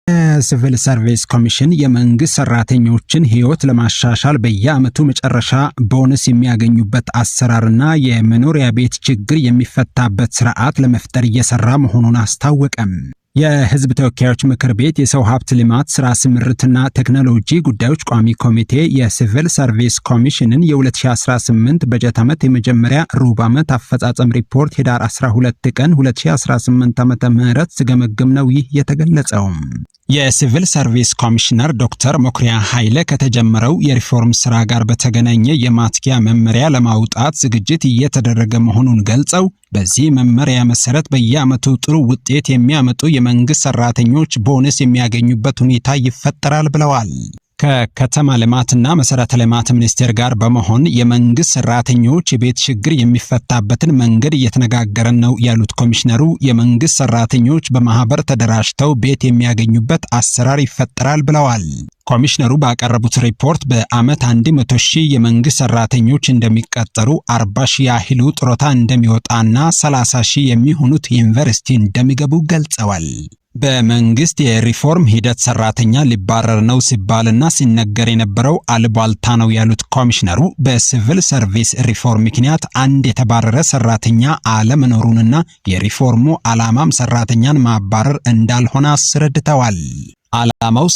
የሲቪል ሰርቪስ ኮሚሽን የመንግስት ሰራተኞችን ህይወት ለማሻሻል በየዓመቱ መጨረሻ ቦነስ የሚያገኙበት አሰራርና የመኖሪያ ቤት ችግር የሚፈታበት ስርዓት ለመፍጠር እየሰራ መሆኑን አስታወቀም። የህዝብ ተወካዮች ምክር ቤት የሰው ሀብት ልማት ስራ ስምሪትና ቴክኖሎጂ ጉዳዮች ቋሚ ኮሚቴ የሲቪል ሰርቪስ ኮሚሽንን የ2018 በጀት ዓመት የመጀመሪያ ሩብ ዓመት አፈጻጸም ሪፖርት ህዳር 12 ቀን 2018 ዓ.ም ሲገመግም ነው ይህ የተገለጸው። የሲቪል ሰርቪስ ኮሚሽነር ዶክተር መኩሪያ ኃይለ ከተጀመረው የሪፎርም ስራ ጋር በተገናኘ የማትጊያ መመሪያ ለማውጣት ዝግጅት እየተደረገ መሆኑን ገልጸው፣ በዚህ መመሪያ መሰረት በየዓመቱ ጥሩ ውጤት የሚያመጡ የመንግስት ሰራተኞች ቦነስ የሚያገኙበት ሁኔታ ይፈጠራል ብለዋል። ከከተማ ልማትና መሰረተ ልማት ሚኒስቴር ጋር በመሆን የመንግስት ሰራተኞች የቤት ችግር የሚፈታበትን መንገድ እየተነጋገረን ነው ያሉት ኮሚሽነሩ፣ የመንግስት ሰራተኞች በማህበር ተደራጅተው ቤት የሚያገኙበት አሰራር ይፈጠራል ብለዋል። ኮሚሽነሩ ባቀረቡት ሪፖርት በዓመት 100 ሺህ የመንግስት ሰራተኞች እንደሚቀጠሩ፣ 40 ሺህ ያህሉ ጡረታ እንደሚወጣና 30 ሺህ የሚሆኑት ዩኒቨርሲቲ እንደሚገቡ ገልጸዋል። በመንግስት የሪፎርም ሂደት ሰራተኛ ሊባረር ነው ሲባልና ሲነገር የነበረው አሉባልታ ነው ያሉት ኮሚሽነሩ፣ በሲቪል ሰርቪስ ሪፎርም ምክንያት አንድ የተባረረ ሰራተኛ አለመኖሩንና የሪፎርሙ ዓላማም ሰራተኛን ማባረር እንዳልሆነ አስረድተዋል። ዓላማው